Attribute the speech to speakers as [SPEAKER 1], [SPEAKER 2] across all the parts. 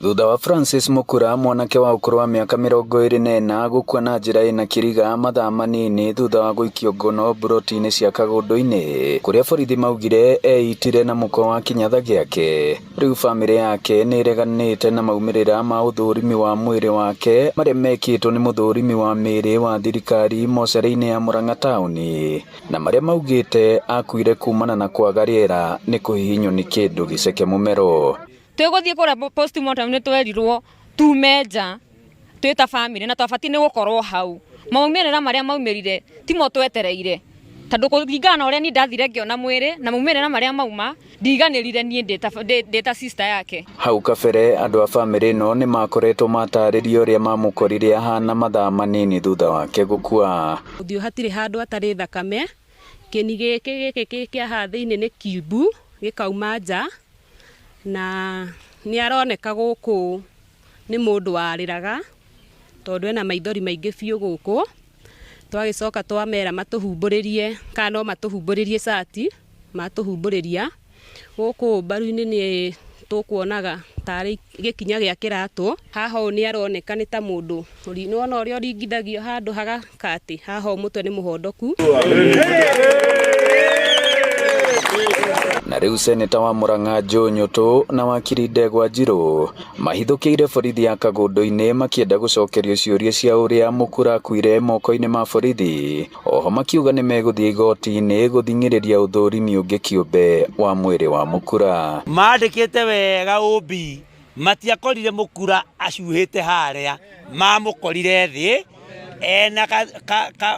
[SPEAKER 1] Thutha wa Francis Mukura, mwanake wa ũkũrũ wa mĩaka 24 gũkua na njĩra ĩna kĩriga mathaa manini thutha wa gũikio ngono mburoti-inĩ cia Kagũndũ-inĩ kũrĩa borithi maugire eitire na mũkwa wa kĩnyatha gĩake. Rĩu bamĩrĩ yake nĩ ĩreganĩte na maumĩrĩra ma ũthũrimi wa mwĩrĩ wake marĩa mekĩtwo nĩ mũthũrimi wa mĩĩrĩ wa thirikari mocarĩ-inĩ ya Murang'a taũni na marĩa maugĩte akuire kumana na kwaga rĩera nĩ kũhihinywo nĩ kĩndũ gĩceke mũmero.
[SPEAKER 2] Twĩgũthiĩ kũrĩa postmortem nĩ twerirwo tume nja twĩ ta bamĩrĩ na twabatiĩ nĩ gũkorwo hau. Maumĩrĩra marĩa maumĩrire timo twetereire tondũ kũringana na ũrĩa niĩ ndathire ngĩona mwĩrĩ na maumĩrĩra marĩa mauma ndiganĩrire niĩ ndĩ ta sister yake.
[SPEAKER 1] Hau kabere andũ a bamĩrĩ ĩno nĩ makoretwo matarĩrio ũrĩa mamũkorire ahana mathaa manini thutha wake gũkua.
[SPEAKER 3] Ũthiũ hatirĩ handũ hatarĩ thakame, kĩni gĩkĩ gĩkĩ kĩa haha thĩinĩ nĩ kiumbu gĩkauma nja, na nĩ aroneka gũkũ nĩ mũndũ warĩraga tondũ ena maithori maingĩ biũ gũkũ. Twagĩcoka twamera matũhumbũrĩrie kana no matũhumbũrĩrie cati, matũhumbũrĩria. Gũkũ mbaru-inĩ nĩ tũkuonaga tarĩ gĩkinya gĩa kĩratũ. Haha ũũ nĩ aroneka nĩ ta mũndũ, nĩwona ũrĩa ũringithagio handũ hagakatĩ, haha ũũ mũtwe nĩ mũhondoku.
[SPEAKER 1] Na rĩu seneta wa Murang'a Joe Nyutu na wakiri Ndegwa Njiru mahithũkĩire borithi ya Kagũndũ-inĩ makĩenda gũcokerio ciũria cia ũrĩa Mukura akuire moko-inĩ ma borithi. Oho makiuga nĩ megũthiĩ igoti-inĩ gũthing'ĩrĩria ũthũrimi ũngĩ kĩũmbe wa mwĩrĩ wa Mukura.
[SPEAKER 4] Mandĩkĩte wega ũmbi matiakorire Mukura acuhĩte harĩa, mamũkorire thĩ ena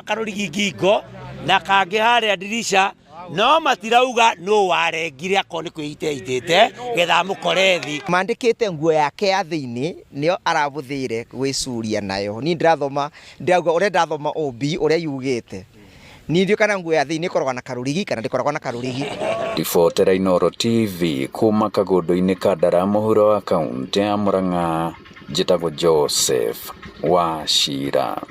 [SPEAKER 4] karũrigi ngingo na kangĩ harĩa ndirica, no matirauga nũ warengire akorwo nĩ kwĩita eitĩte getha amũkore thĩ.
[SPEAKER 5] Mandĩkĩte nguo yake ya thĩinĩ nĩyo arabũthĩire gwĩcuria nayo. Niĩ ndĩrathoma ndĩrauga ũrĩa ndathoma ũmbi ũrĩa yugĩte. Niĩ ndiũĩ kana nguo ya thĩinĩ ĩkoragwo na karũrigi kana ndĩkoragwo na karũrigi.
[SPEAKER 1] Ribotera Inooro TV kuma Kagũndũ-inĩ ka Ndara mũhuro wa kaũntĩ ya Murang'a, njĩtagwo Joseph Wachira.